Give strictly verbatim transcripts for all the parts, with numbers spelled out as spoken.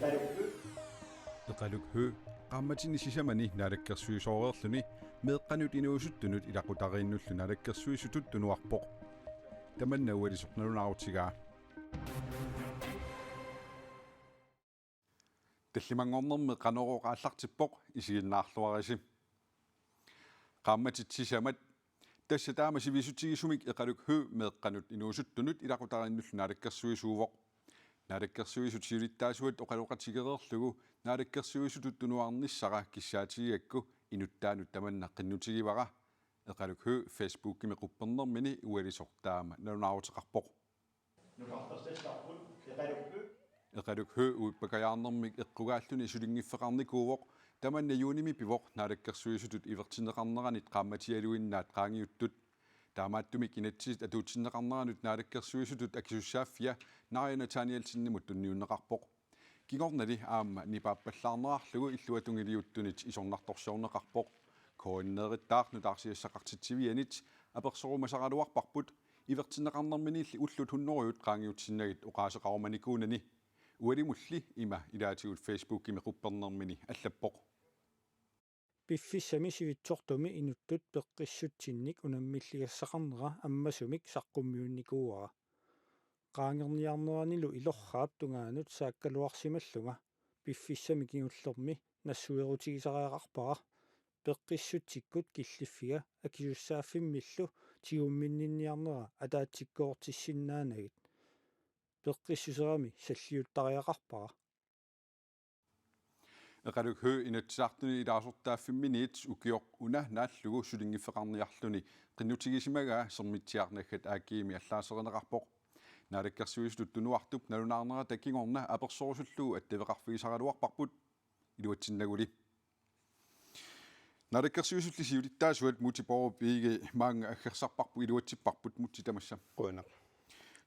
Eqaluk Høegh qaammatini sisamani naalakkersuisooreerluni meeqqanut inuusuttunut ilaqutariinnullu naalakkersuisutut tunuarpoq. Tamanna ualisoq nalunaarutigaa. Tallimanngornermi Qanorooq aallartippoq, isiginnaarluarisi. Qaammatit sisamat. Tassa taama sivisutigisumik Eqaluk Høegh meeqqanut inuusuttunut ilaqutariinnullu naalakkersuisuuvoq. Naalakkersuisut siulittaasuat oqaloqatigereerlugu naalakkersuisutut tunuarnissara kissaatigigakku inuttaanut tamanna qinnutigivara. Eqaluk Høegh Facebookimi quppernermini ualisoq taama nalunaaruteqarpoq. Eqaluk Høegh uippakajaarnermik eqqugaalluni sulinngiffeqarnikuuvoq, tamanna juunimi pivoq naalakkersuisutut ivertinneqarneranit qaammatialuinnaat qaangiuttut. Taamaattumik inatsisit atuutsinneqarneranut naalakkersuisutut akisussaaffia Naaja Nathanielsenimut tunniunneqarpoq. Kingornali aamma nipaappallaarnerarlugu illuatungiliuttunit isornartorsiorneqarpoq. K N R-ittaaq nutaarsiassaqartitsivianit apersorumasaraluarparput ivertinneqarnerminiilli ullut hunnorujut qaangiutsinnagit oqaaseqarumanikuunani. Ualimulli ima ilaatigut Facebookimi quppernermini allappoq. Piffissami sivitsortumi inuttut peqqissutsinnik unammilligassaqarnera ammasumik saqqummiunnikuuara. Qaangerniarneranilu ilorraap tungaanut saakkaluarsimallunga piffissami kingullermi nassuerutigisariaqarpara peqqissutsikkut killiffiga akisussaaffimmillu tigumminninniarnera ataatsikkoortissinnaanagit. Peqqissuserami salliuttariaqarpara. Eqaluk Høegh Inatsisartuni ilaasortaaffimminiit ukioq una naallugu sulinngiffeqarniarluni qinnutigisimagaa Sermitsiaq.gl-imi allaaserineqarpoq. Naalakkersuisutut tunuartup nalunaarnerata kingorna apersorusullugu attaveqarfigisaraluarparput, iluatsinnaguli. Naalakkersuisulli siulittaasuat Múte Bourup Egede maanga aggersarparput, iluatsipparput Múte, tamassa. Qujanaq.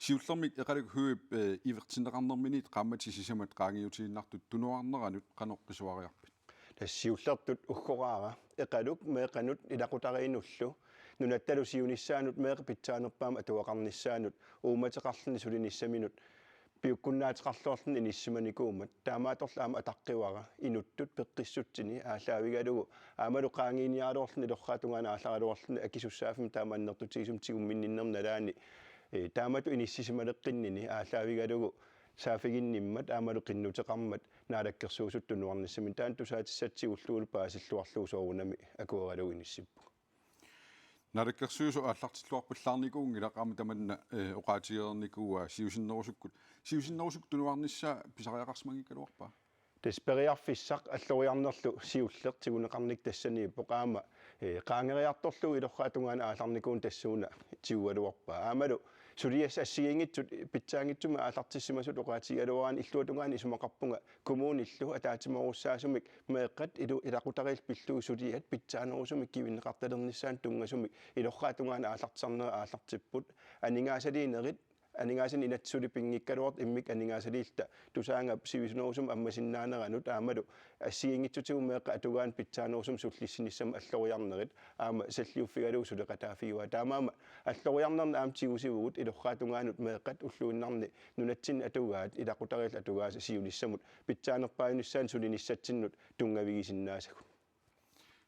Siullermik Eqaluk Høeghip, eh, ivertinneqarnerminiit qaammatit sisamat qaangiutiinnartut tunuarneranut qanoq qisuariarpit? Tassa siullertut uggoraara Eqaluk meeqqanut ilaqutariinnullu nunattalu siunissaanut meeqqat pitsaanerpaamik atugaqarnissaannut uummateqarluni sulinissaminut piukkunnaateqarluarluni inissimanikuummat. Taamaattorli aamma ataqqivara inuttut peqqissutsini aallaavigalugu aammalu qaangiiniaraluarluni ilorraap tungaanut aallaraluarluni akisussaaffimmik taama annertutigisumik tigumminninnermi nalaani, eh, taamatut inissisimaleqqinnini aallaavigalugu saaffiginnimmat aammalu qinnuteqarmat naalakkersuisutut tunuarnissaminut. Taanna tusaatissatut tigullugulu paasilluarlugu soorunami akueralugu inissippunga. Naalakkersuisut aallartilluarpallaarnikuunngilaq, aamma tamanna, eh, oqaatigereernikuuaa siusinnerusukkut. Siusinnerusukkut tunuarnissaa pisariaqarsimanngikkaluarpaa? Tassa periarfissaq alloriarnerlu siulleq tiguneqarnikkut tassaniippoq aamma, eh, qaangeriartorlugu ilorraap tungaanut aallarnikuuneq tassuuna tigugaluarpaa. Aammalu suliassat assigiinngitsut pitsaanngitsumik aallartissimasutut oqaatigigaluaraanni illuatungaani isumaqarpunga kommunillu ataatsimoorussaasumik meeqqat ilu-, ilaqutariillu pillugit suliat pitsaanerusumik kivinneqartalernissaannut tunngasumik ilorraap tungaanut aallartisarnerat aallartipput. Aningaasaliinerit, aningaasanik inatsit suli pinngikkaluartut immikkut aningaasaliilluta Tusaagap sivisunerusumik ammasinnaaneranut aammalu assigiinngitsutigut meeqqat atugaannut pitsaanerusumik sullissinissamut alloriarnerit aamma salliuffigalugu suleqataaffigaat. Taamaammat alloriarnerni aamma tigusivugut ilorraap tungaanut meeqqat ulluinnarni nunatsinni atugaat ilaqutariillu atugaasa siunissamut pitsaanerpaajunissaannut sulinissatsinnut tunngavigisinnaasagut.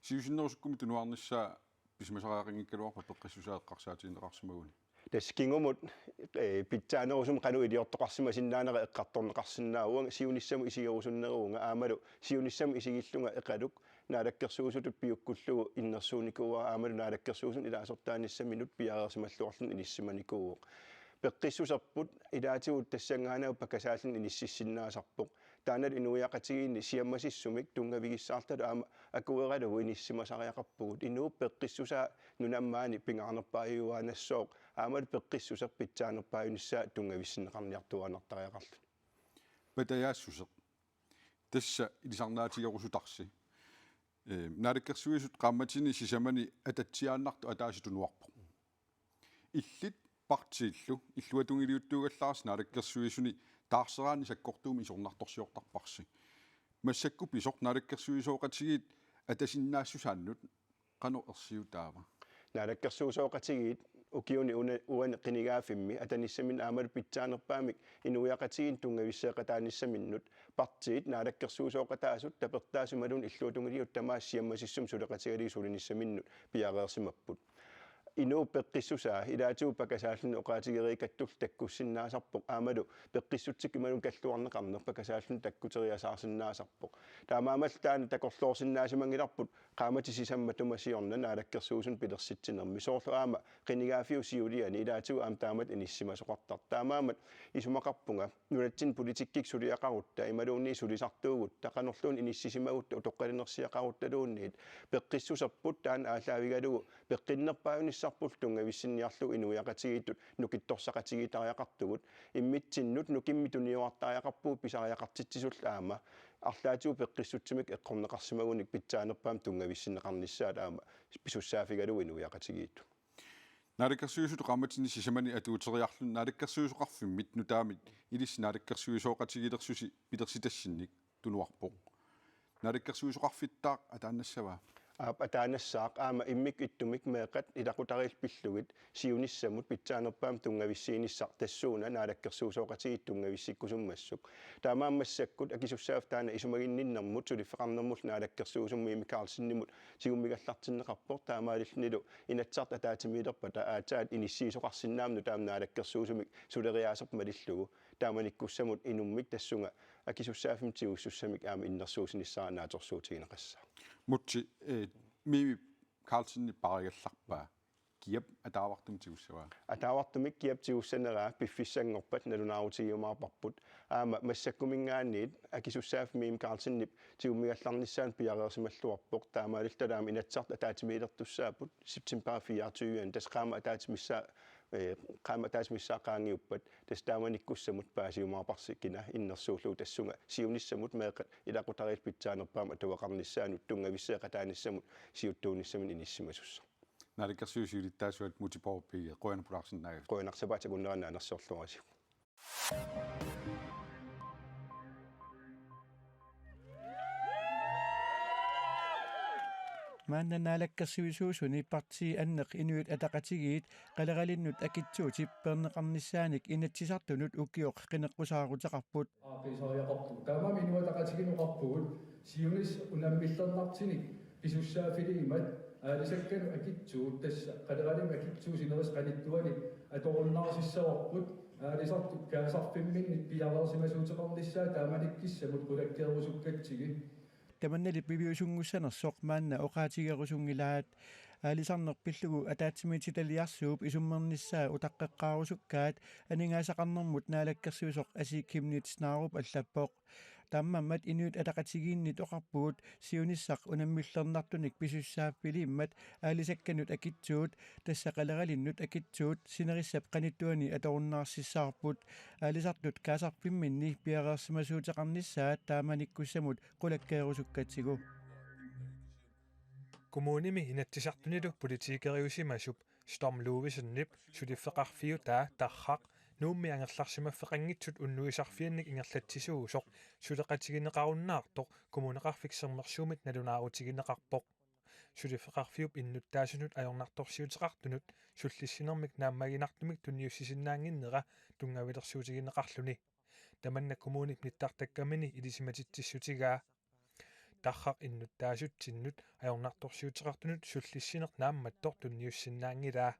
Siusinnerusukkummi tunuarnissaa pisimasariaqanngikkaluarpat peqqissusaa eqqarsaatigineqarsimaguni? Tassa kingumut, eh, pitsaanerusumik qanoq iliortoqarsimasinnaanera eqqartorneqarsinnaavoq. Uanga siunissamut isigerusunneruunga aammalu siunissamut isigillunga Eqaluk naalakkersuisutut piukkullugu innersuunnikuuara aammalu naalakkersuisunut ilaasortaanissaminut piareersimalluarluni inissimanikuuvoq. Peqqissuserput ilaatigut tassanngaannaq pakkasaalluni inississinnaasarpoq. Taannalu inuiaqatigiinni siammasissumik tunngavigissaartalu aamma akueralugu inissimasariaqarpugut. Inuup peqqissusaa nunammaani pingaarnerpaajuaannassooq aammalu peqqissuseq pitsaanerpaajunissaa tunngavissinneqarniartuaannartariaqarluni. Patajaassuseq. Tassa ilisarnaatigerusutarsi. Eh, naalakkersuisut qaammatini sisamani atatsiaannartoq ataaseq tunuarpoq. Illit partiillu illuatungiliuttuugallarsi naalakkersuisuni taarseraanni sakkortuumik isornartorsiortarparsi. Massakkut pisoq naalakkersuisooqatigiit atasinnaassusaannut qanoq ersiutaava? Naalakkersuisooqatigiit ukiuni una-, uani qinigaaffimmi atanissaminut aammalu pitsaanerpaamik inuiaqatigiinnut tunngavisseeqataanissaminnut partiit naalakkersuisooqataasut tapertaasut imaluunniit illuatungiliut tamaasa siammasissumik suleqatigalugit sulinissaminnut piareersimapput. Inuup peqqissusaa ilaatigut pakasaalluni oqaatigereerikkattullu takkussinnaasarpoq aammalu peqqissutsikkut imaluunniit kalluarneqarneq pakasaalluni takkuteriasaarsinnaasarpoq. Taamaammallu taanna takorloorsinnaasimanngillarput qaammatit sisamat matuma siorna naalakkersuisunut pilersitsinermi. Soorlu aamma qinigaaffiup siuliani ilaatigut aamma taamatut inissisimasoqartartoq. Taamaammat isumaqarpunga nunatsinni politikkikkut suliaqarutta imaluunniit sulisartuugutta qanorluunniit inissisimagutta utoqqalinersiaqaruttaluunniit peqqissuserput taanna aallaavigalugu peqqinnerpaajunissarpullu tunngavissinniarlugu inuiaqatigiittut nukittorsaqatigiittariaqartugut imminnut nukimmik tuniorartariaqarpugut pisariaqartitsisullu aamma arlaatigut peqqissutsimik eqqorneqarsimagunik pitsaanerpaamik tunngavissinneqarnissaat aamma pisussaaffigalugu inuiaqatigiittut. Naalakkersuisut qaammatini sisamani atuuteriarluni naalakkersuisoqarfimmit nutaamit ilissi naalakkersuisooqatigiilersusi pilersitassinnik tunuarpoq. Naalakkersuisoqarfittaaq ataannassava? Aap, ataannassaaq aamma immikkut ittumik meeqqat ilaqutariillu pillugit siunissamut pitsaanerpaamik tunngavissiinissaq tassuuna naalakkersuisooqatigiit tunngavissikkusummassuk. Taamaammat massakkut akisussaaffik taanna isumaginninnermut suliffeqarnermullu naalakkersuisumut Mimi Karlsenimut tigummigallartinneqarpoq taamaalillunilu Inatsisartut ataatsimiilerpata aatsaat inissiisoqarsinnaammat nutaamik naalakkersuisumik suleriaaserput malillugu taamanikkussamut inummik tassunga akisussaaffimmik tigussussamik aamma innersuussinissara naatsorsuutigineqassaaq. Mutsi, eh, Mimi Karlsenip paarigallarpaa. Kiap ataavartumik tigussavaa? Ataavartumik kiap tigussaneraa piffissanngorpat nalunaarutigiumaarparput. Aamma massakkuminngaanniit akisussaaffimmik Mimi Karlsenip tigummigallarnissaanut piareersimalluarpoq. Taamaalillutalu aamma Inatsisartut ataatsimiilertussaapput september fireogtyve, tassa qaammat ataatsimissaa-, eh, qaammat ataatsimissaat qaangiuppat. Tassa taamanikkussamut paasiumaarparsi kina innersuullugu tassunga siunissamut meeqqat ilaqutariillu pitsaanerpaamik atuaqarnissaanut tunngavisseeqataanissamut siuttuunissaminnut inissisimasussaq. Naalakkersuisut siulittaasuat Múte Bourup Egede, qujanaq pulaarsinnaagavit. Qujanaq, sapaatip akunnera naanersiorluarisiuk. Maanna naalakkersuisuusuni partiit anneq Inuit Ataqatigiit Qaleralinnut Akitsuutip peerneqarnissaanik Inatsisartunut ukioq qineqqusaaruteqarput. Aaqiisariaqarpugut. Taamaammat Inuit Ataqatigiinneqarpugut siunissaq unammillernartunik pisussaaffiliimmat aalisakkanut akitsuut, tassa Qaleralimmut akitsuut sinerissap qanittuani atorunnaarsissavarput, aalisartut kaasarfimminni piareersimasuuteqarnissaat taamanikkissamut qulakkeerusukkatsigit. Tamannali piviusunngussanersoq maanna oqaatigerusunngilaat. Aalisarneq pillugu ataatsimiititaliarsuup isummernissaa utaqqeqqaarusukkaat aningaasaqarnermut naalakkersuisoq Asii Chemnitz Narup allappoq. Taamaammat Inuit Ataqatigiinnit oqarpugut siunissaq unammillernartunik pisussaaffiliimmat aalisakkanut akitsuut, tassa Qaleralinnut akitsuut, sinerissap qanittuani atorunnaarsissavarput. Aalisartut kaasarfimminni piareersimasuuteqarnissaat taamanikkussamut qulakkeerusukkatsigu. Kommunimi Inatsisartunilu politikeriusimasup Storm Ludvigsenip suliffeqarfiutaa Tarraq Nuummi angerlarsimaffeqanngitsut unnuisarfiannik ingerlatsisuusoq suleqatigineqarunnaartoq Kommuneqarfik Sermersuumit nalunaarutigineqarpoq. Suliffeqarfiup innuttaasunut ajornartorsiuteqartunut sullissinermik naammaginartumik tunniussisinnaannginnera tunngavilersuutigineqarluni. Tamanna kommunip nittartakkamini ilisimatitsissutigaa. Tarraq innuttaasutsinnut ajornartorsiuteqartunut sullissineq naammattoq tunniussinnaanngilaa.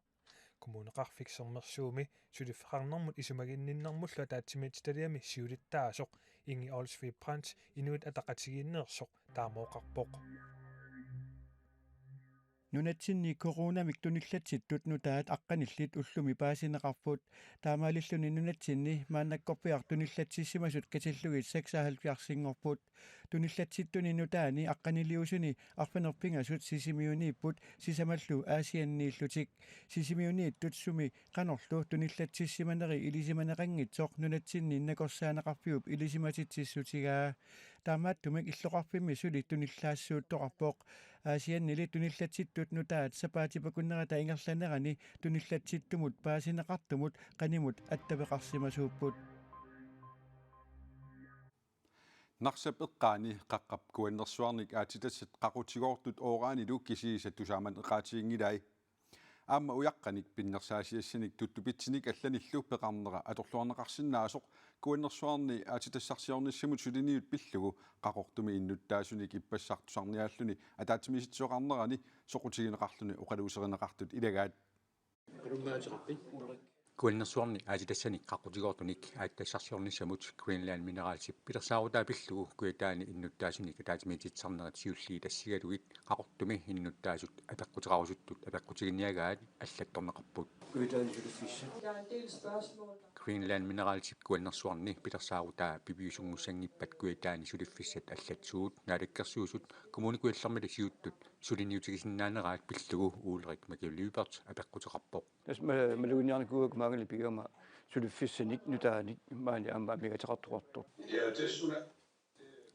Kommuneqarfik Sermersuumi suliffeqarnermut isumaginninnermullu ataatsimiititaliami siulittaasoq Inge Olsvig Brandt Inuit Ataqatigiinneersoq taama oqarpoq. Nunatsinni coronamik tunillatsittut nutaat aqqanillit ullumi paasineqarput. Taamaalilluni nunatsinni maannakkorpiaq tunillatsissimasut katillugit seksoghalvfjerdsinngorput. Tunillatsittuni nutaani aqqaniliusuni arfineq-pingasut Sisimiuniipput sisamallu Aasianniillutik. Sisimiuniittut sumi qanorlu tunillatsissimaneri ilisimaneqanngitsoq nunatsinni nakorsaaneqarfiup ilisimatitsissutigaa. Taamaattumik illoqarfimmi suli tunillaassuuttoqarpoq. Aasiannili tunillatsittut nutaat sapaatip akunnerata ingerlanerani tunillatsittumut paasineqartumut qanimut attaveqarsimasuupput. Narsap eqqaani qaqqap kuannersuarnik aatsitassat qaqutigoortut uuranilu kisiisa tusaamaneqaatiginngilai. Aamma ujaqqanik pinnersaasiassanik tuttupitsinik allanillu peqarnera atorluarneqarsinnaasoq Kuannersuarni aatsitassarsiornissamut suliniut pillugu Qaqortumi innuttaasunik ippassaq tusarniaalluni ataatsimiisitsisoqarnerani soqutigineqarluni oqaluuserineqartut ilagaat. Kuannersuarni aatsitassanik qaqqutigoortunik aatsitassarsiornissamut Greenland Mineralsip pilersaarutaa pillugu Kujataani innuttaasunik ataatsimiititsisarnerit siulliit assigalugit Qaqortumi innuttaasut apeqquteqarusuttut apeqqutiginiagaat allattorneqarput. Kujataani suliffissat. Greenland Mineralsip Kuannersuarni pilersaarutaa piviusunngussanngippat Kujataani suliffissat allatsuut Naalakkersuisut Kommune Kujallermilu siuttut suliniutigisinnaaneraat pillugu Ulrik Maki Lyberth apeqquteqarpoq. Tassa ma-, maluginniarnikuuakka maangali pigama suliffissanik nutaanik maani aamma amigaataqartoqartoq.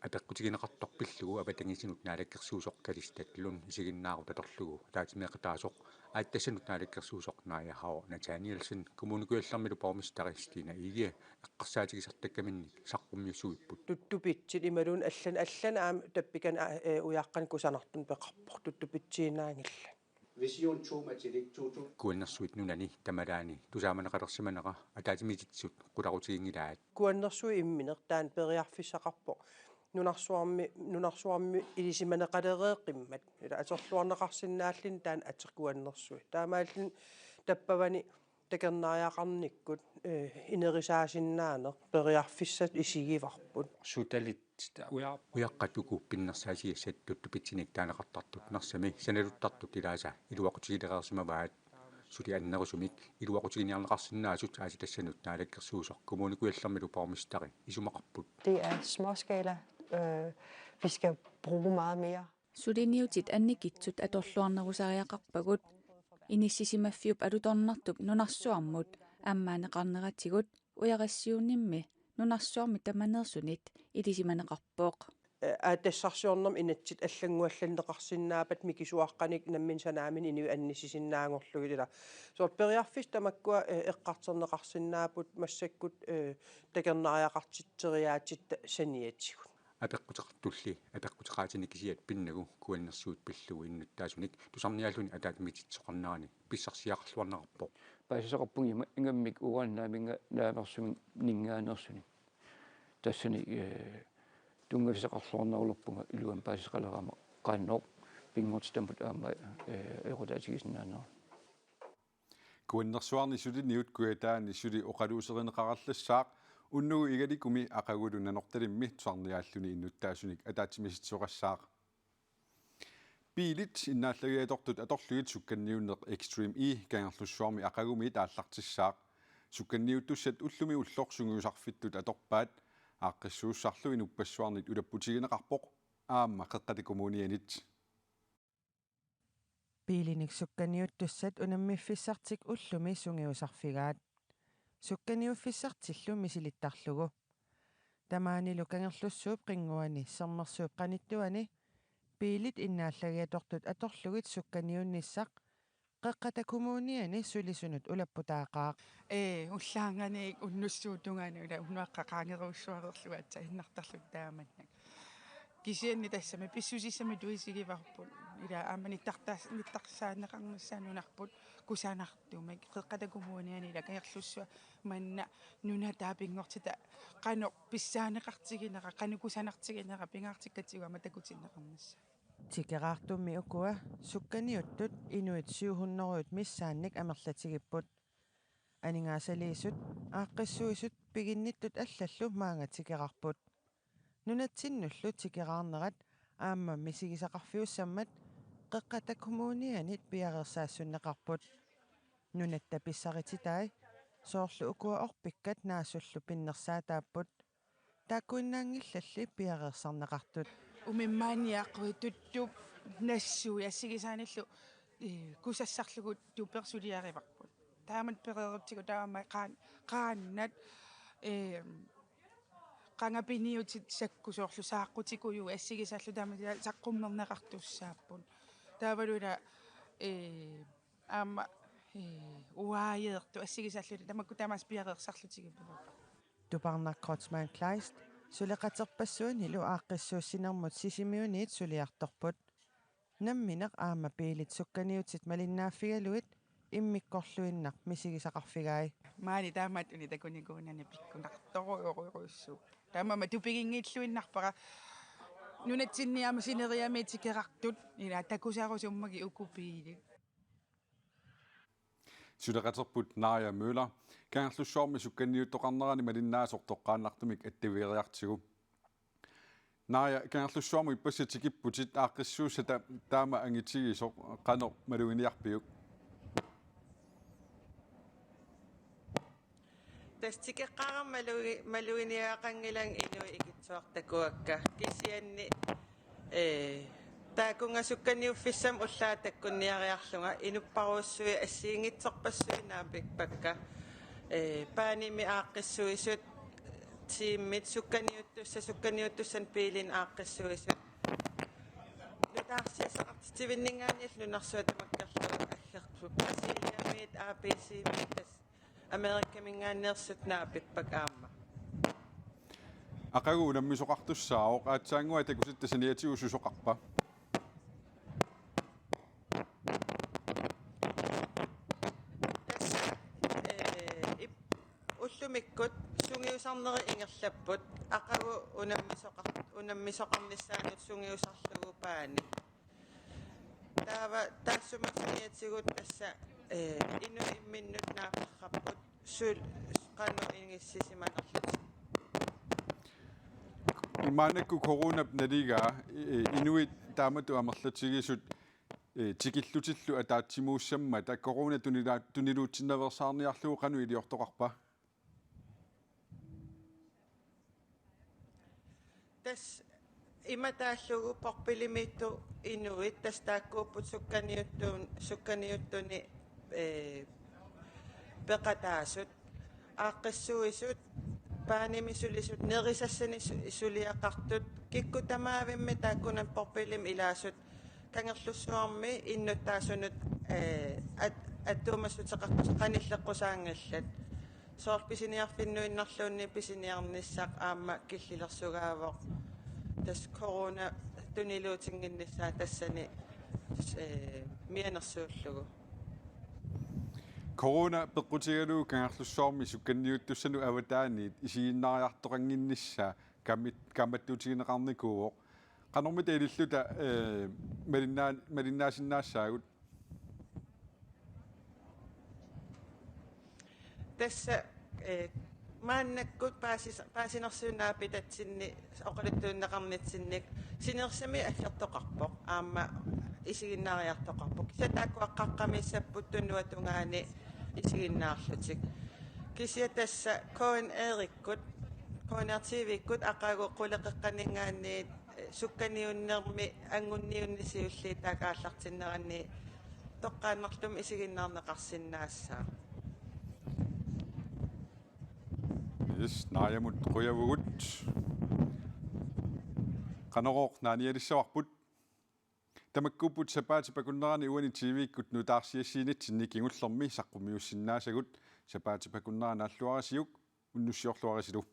Apeqqutigineqartoq pillugu avatangiisinut naalakkersuisoq Kalistat Lund isiginnaarut atorlugu ataatsimeeqataasoq aatsitassanut naalakkersuisoq Naja Hauer Nathanielsen Kommune Kujallermilu borgmesteri Stine Egede eqqarsaatigisartakkaminnik saqqummiussuipput. Tuttupitsit imaluunniit allan-, allanut aamma tappikani, aa, ee, ujaqqanik kusanartumik peqarpoq tuttupitsiinnaanngillat. Vision to-matilik to tusind. Kuannersuit nunani tamalaani tusaamaneqalersimanera ataatsimiititsisut qularutiginngilaat. Kuannersuit immineq taanna periarfissaqarpoq. Nunarsuarmi, nunarsuarmi ilisimaneqalereeqqimmat. Ila atorluarneqarsinnaalluni taanna ateq Kuannersuit. Taamaalluni tappavani takornariaqarnikkut, ee, inerisaasinnaaneq periarfissat isigivarput. Sutalit uja-. Ujaqqat uku pinnersaasiassat tuttupitsinik taaneqartartut Narsami sanaluttartut ilaasa iluaqutigilereersimavaat. Suli annerusumik iluaqutiginiarneqarsinnaasut aatsitassanut naalakkersuisoq Kommune Kujallermilu borgmesteri isumaqarput. Det er småskala. Øh, vi skal bruge meget mere. Suliniutit annikitsut atorluarnerusariaqarpagut. Inissisimaffiup alutornartup nunarsuarmut ammaanneqarneratigut ujarassiuunnermi nunarsuarmi tamaneersunit ilisimaneqarpoq. Ee, aatsitassarsiornermi inatsit allannguallanneqarsinnaapput mikisuaqqanik nammineq sanaaminik inuit annissisinnaanngorlugit ila. Soorlu periarfissat tamakkua, ee, eqqartorneqarsinnaapput massakkut, ee, takornariaqartitseriaatsitta saniatigut. Apeqquteqartulli apeqquteqaatini kisiat pinnagu Kuannersuit pillugu innuttaasunik tusarniaalluni ataatsimiititsisoqarnerani pissarsiaqarluarneqarpoq. Paasisaqarpunga ima-, ingammik uranit naaminnga-, naamersuminninngaanneersunik. Tassani, ee, tunngavigisaqarluarnerulerpunga iluamik paasisaqaleraama qanoq pinngortitamut aamma, ee, equtaatigisinnaanera. Kuannersuarni suliniut Kujataani suli oqaluuserineqarallassaaq unnugu Igalikumi aqagulu Nanortalimmi tusarniaalluni innuttaasunik ataatsimiititsisoqassaaq. Biilit innaallagiatortut atorlugit sukkanniunneq Extreme E Kangerlussuarmi aqagumiit aallartissaaq. Sukkanniuttussat ullumi ulloq sungiusarfittut atorpaat, aaqqissuussarlu inuppassuarnit ulapputigineqarpoq aamma Qeqqata Kommunianit. Biilinik sukkanniuttussat unammiffissartik ullumi sungiusarfigaat. Sukkanniuffissartillu misilittarlugu. Tamaanilu Kangerlussuup qinnguani Sermersuup qanittuani biilit innaallagiatortut atorlugit sukkanniunnissaq Qeqqata Kommuniani sulisunut ulapputaaqaaq. Ee, ullaarnganiit unnussuup tungaanut ila unnuaqqat qaangerujussuareerlugit aatsaat innartarlutik taamannak. Kisianni tassami pissusissamitut isigivarput. Ila aamma nittartaas-, nittarsaanneqarnissaa nunarput kusanartumik. Qeqqata Kommuniani ila Kangerlussuaq manna nunataa pinngortitaq qanoq pissaaneqartiginera, qanoq kusanartiginera pingaartikkatigut aamma takutinneqarnissaa. Tikeraartummi ukua sukkanniuttut inuit syv hundrede missaannik amerlatigipput. Aningaasaliisut, aaqqissuisut piginnittut allallu maanga tikeraarput. Nunatsinnullu tikeraarnerat aamma misigisaqarfiussammat Qeqqata Kommunianit piareersaassunneqarput. Nunatta pissarititai, soorlu ukua orpikkat naasullu pinnersaataapput. Taakkuinnaanngillalli piareersarneqartut. Umimmaaniaqqui tuttup nassui assigisaanillu, ee, kusassarlugu tupersuliarivarput. Taamatut pereerutsigu taama qaan-, qaannat, ee, qangapiniutit sakku soorlu saaqqutikujuit assigisaallu taama saqqummerneqartussaapput. Taavalu ila, ee, aamma, ee, uaajeertut assigisaallu tamakku tamaasa piareersarlutigipput. Tuparnaq Kreutzmann Kleist suleqaterpassuanilu aaqqissuussinermut Sisimiuniit suliartorput. Nammineq aamma biilit sukkanniutit malinnaaffigalugit immikkorluinnaq misigisaqarfigai. Maani taamaattunik takunikuunani pikkunartorujorujussuuvoq. Taamaammat tupiginngilluinnarpara nunatsinni aamma sineriammi tikerartut ila takusarusummagit uku biilit. Suleqaterput Naja Møller Kangerlussuarmi sukkaniuttoqarnerani malinnaasoq toqqaannartumik attavigeriartigu. Naja, Kangerlussuarmut ippassaq tikipputit, aaqqissuussat taama angitigisoq qanoq maluginiarpiuk? Tassa tikeqqaarama malugi-, maluginiagaqanngilanga inuit ikittuartakuakka. Kisianni, ee, taakunga sukkaniuffissamik ullaaq takkunniariarlunga inupparujussuit assigiinngitsorpassuit naapippakka. Ee, paanimi aaqqissuisut, tiimit sukkaniuttussat, sukkaniuttussanik biilinut aaqqissuisut. Nutaarsiassaqartitsivinninngaanniillu nunarsuaq tamakkerlugu aggerput. Brasiliamiit, A B C-miit, tassa Amerikaminngaanneersut naapippakka aamma. Aqagu unammisoqartussaavoq, aatsaannguaq takusitta saniatigut susoqarpa? Tassa, ee, ip-, ullumikkut sungiusarnerit ingerlapput, aqagu unammisoqar-, unammisoqarnissaanut sungiusarlugu paani. Taava taassuma saniatigut tassa, ee, inuit imminnut naaperrapput sul-, qanoq inissisimanerlutik. Maannakkut coronap naligaa, ee, inuit taamatut amerlatigisut, ee, tikillutillu ataatsimuussammata corona tunila-, tuniluutsinnaveersaarniarlugu qanoq iliortoqarpa? Tassa ima taallugu Porfirimiittut inuit, tassa taakkuupput sukkaniuttun-, sukkaniuttuni, ee, peqataasut, aaqqissuisut, paanimi sulisut, nerisassanik su-, suliaqartut, kikkut tamaavimmik taakkunani Porfirimi ilaasut, Kangerlussuarmi innuttaasunut, ee, at-, attuumassuteqarput qanilleqqusaanngillat. Soorlu pisiniarfinnuinnarluunniit pisiniarnissaq aamma killilersugaavoq. Tassa corona tuniluutinnginnissaa tassani, ee, mianersuullugu. Corona peqqutigalugu Kangerlussuarmi sukkaniuttussanut avataaniit isiginnaariartoqannginnissaa kammit-, kaammattuutigineqarnikuuvoq. Qanormita ililluta, ee, malinnaa-, malinnaasinnaassagut? Tassa, ee, maannakkut paasis-, paasinersiunnaapitatsinni oqaluttuunneqarnitsinni sinerissami aggertoqarpoq, aamma isiginnaariartoqarpoq. Kisianni taakkua qaqqamiissapput tunuata tungaani isiginnaarlutik. Kisianni tassa K N R-ikkut, K N R T V-kkut aqagu quleqeqqaninngaanniit sukkaniunnermi angunniunneq siulliit taakku aallartinneranni toqqaannartumik isiginnaarneqarsinnaassaaq. Yes, Najamut qujavugut. Qanorooq naanialissavarput? Tamakkuupput sapaatip akunnerani uani T V-kkut nutaarsiassiinitsinni kingullermi saqqummiussinnaasagut. Sapaatip akunnera naalluarisiuk, unnussiorluarisilu.